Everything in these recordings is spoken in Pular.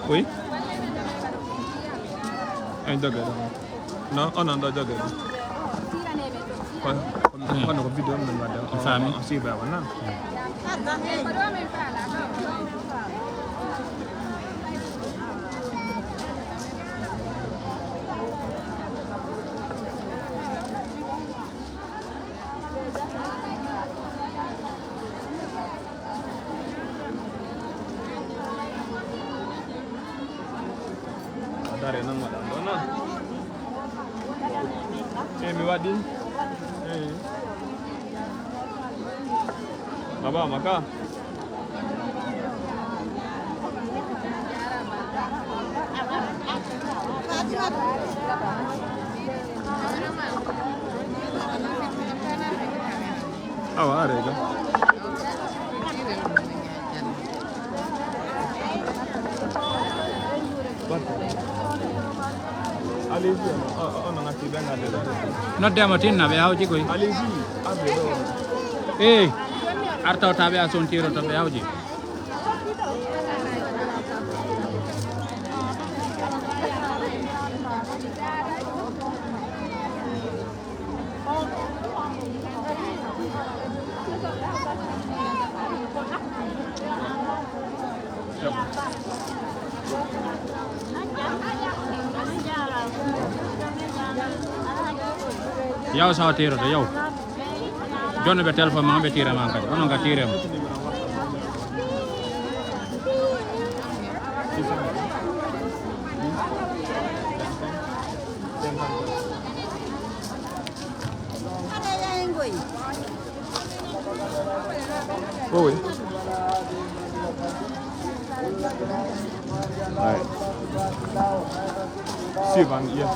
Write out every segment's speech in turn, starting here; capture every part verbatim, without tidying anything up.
Oui. Ay, dëgg la. Non, oh non, dëgg la. Kon, kon, kon ko vidéo men wadde. On faami. On suivait, voilà. A dare nan waɗan ɗo non. E mi waɗi. Eyi. Baba maka. Awa, are ga. Allez-y, on, on, on a fait bien. Noddee mo tinna, ɓe hawji koy. Allez-y, appelez. Eey, artawtaaɓe a sontiroto ɓe hawji. Yaw sawa tiirata, yaw. Jonno ɓe téléphone ma, ɓe tiira ma kadi. Onon ka tiire ma. Oh oui. Ouais. Suivant, yes.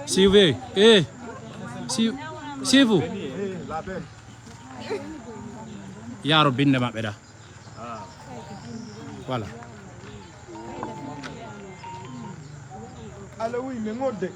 Siwɓe, eh, si-, siifu. Yaaro binde maɓɓe ɗa. Voilà. Alla wuy mi ŋodde.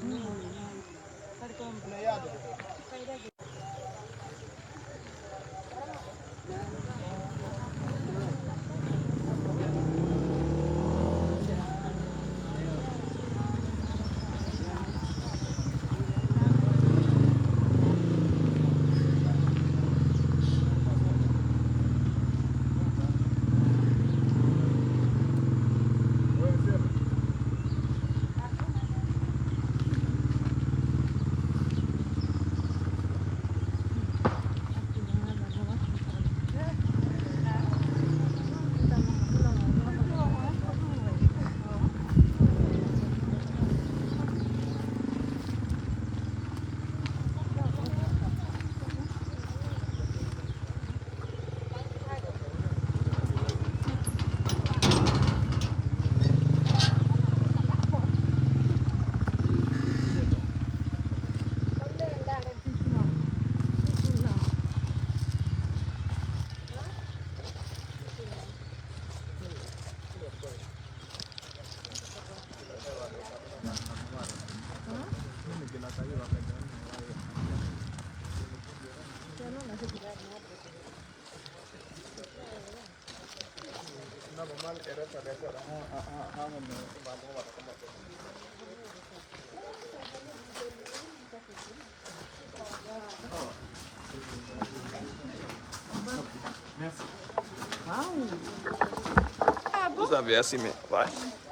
Vous avez assumé. Ouais.